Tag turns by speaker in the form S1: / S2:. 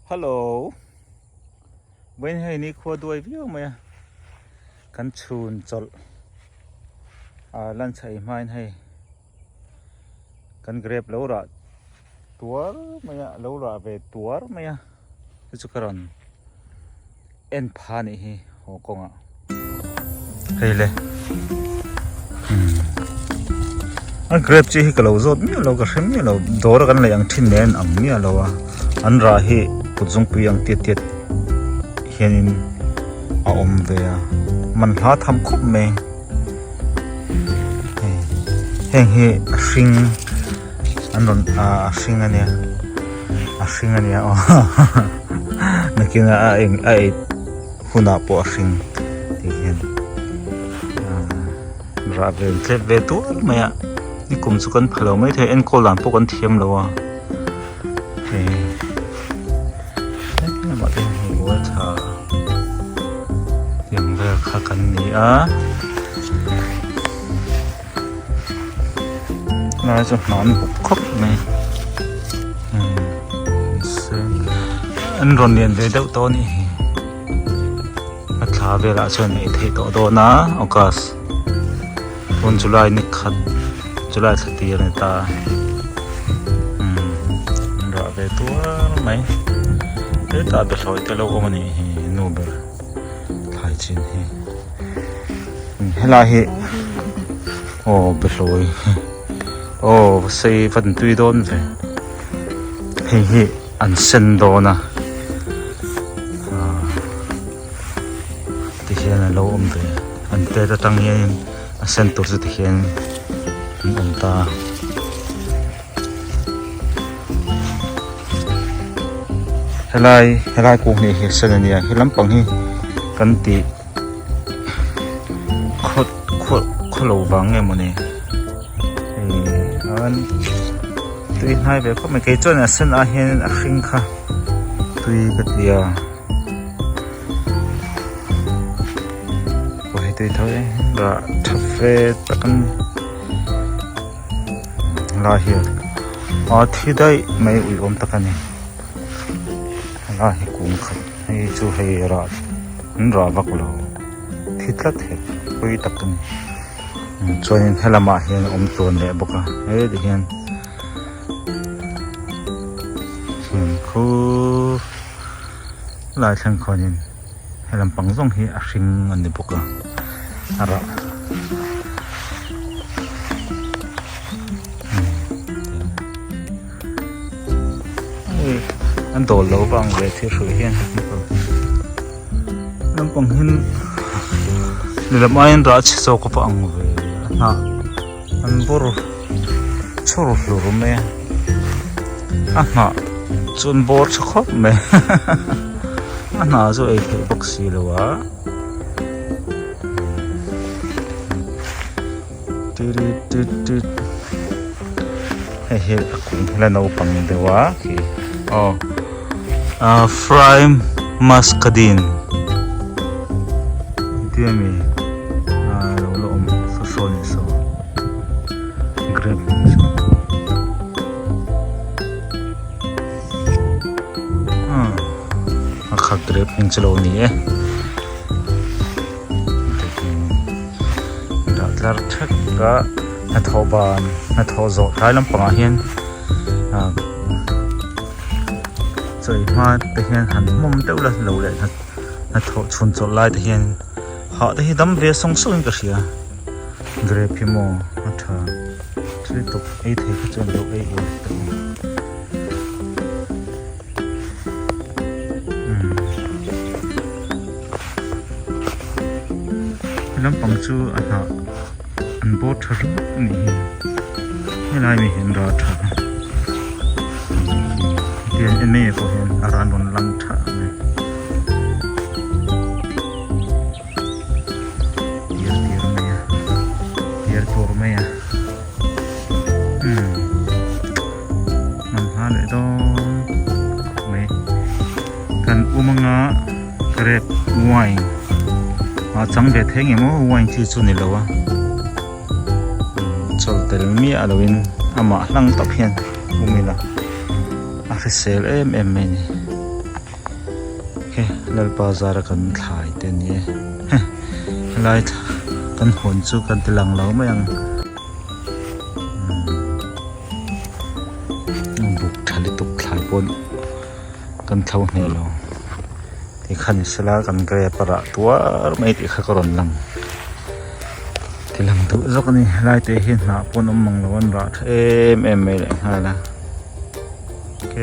S1: Hello vawiin hei ni khua duai viau mai a kan chhun chawlh ah lunch ei hmain hei kan grape lo rah tuar mai a lo rah ve tuar mai a chu chu ka rawn en pha anih hi haw kawngah hei le a grape chi hi ka lo zawt miah lo ka hre miah lo dawr a kan lei ang thin nen ang miah lo a an rah hi kut zungpui ang tiat tiat hianin a awm ve a man hla tham khawp mai heng hi a hring an rawn ah a hring ania a hring ania aw nakinah a eng a ei hunah pawh a hring tih hian ah rah ve tlep ve tuar mai a nikum chu kan pha lo maithei enkawl dan pawh kan thiam lo a hei lamah te hian hei ual tha tiang vel kha kan ni a lai chu hna an bawk khawp mai an rawn lian ve deuh tawh a nih hi a thla velah chuan ei theih tawh dawn a august tun july ni khat july thla tir a ni ta an rah ve tuar mai hetah behlawi te lo awm a nih hi nu ber thlai chin hi. Helai hi aw behlawi aw sei van tui dawn ve hei hi an sen dawn a ah tihian a lo awm ve an tet atang hianin a sen tur chu tihian an awm ta a. Helai helai kung hnih hi a sen a nia he lampang hi kan tih. Khaw khaw khaw lo vang nge mawni ih an tui hnai ve khawp mai kei chuan a sen ah hian a hring kha tui ka ti a pawh hi tui tho e rah tha fe tak an lai hian a thi daih mai uiawm tak a ni helai hi kung khat hei chu hei rah. An rah vak lo thi tlat hek pui tak a ni chuanin helamah hian a awm tluan leh bawk a heti hian fimkhur lai thleng khuanin helam pang zawng hi a hring a ni bawk a a rah. An dawl lo vang ve thil hruih hian lampang hian lehlam aiin rah chhe zawk a va ang ve a hnah an bawr chhawr hlur mai a a hnah chu an bawr tha khawp mai a hnah chu ei theih bawk si lo a. Hei hi a kung hi la naupang deuh a khi aw ah fry muscadine tih a mi ah lo la awm saw saw a nih saw grape a kha grape hming chu lo ni e. Dah tlar thek a hnathawh ban hnathawh zawh tlai lampangah hian ah chawi hma te hian han hmawm deuh la lo leh hnathawh chhun chawlh lai te hian hah te hi dam ve sawng sawng in ka hria grape hi maw a tha thil tawp ei thei kha chuan lo ei uar teh ang. Lampang chu a hnah an bawr tha ringawt a nih hi helai mi hian ral tha hetiang en mai pawh hian a ran rawn lang tha mai tir tir mai a tir tur mai a umm man hma leh dawn khawp mai kan um anga grape wine ah chang ve thei nge maw wine chi chu ni lo a chawl tel miah lo in amah hlang tawp hian um ila a hrisel em em mai a ni. He Lalpa zara kan thlai te a ni e. Helai kan hawn chu kan ti lang lo mai ang. Buk tha lutuk thlai pawn kan thlo hneh lo. Tikhan sela kan grape a rah tuar mai tih kha ka rawn lang. Ti lang duh zawk a ni. Helai te hi hnah pawn awm mang lo an rah tha em em mai leh nghal a. Ok.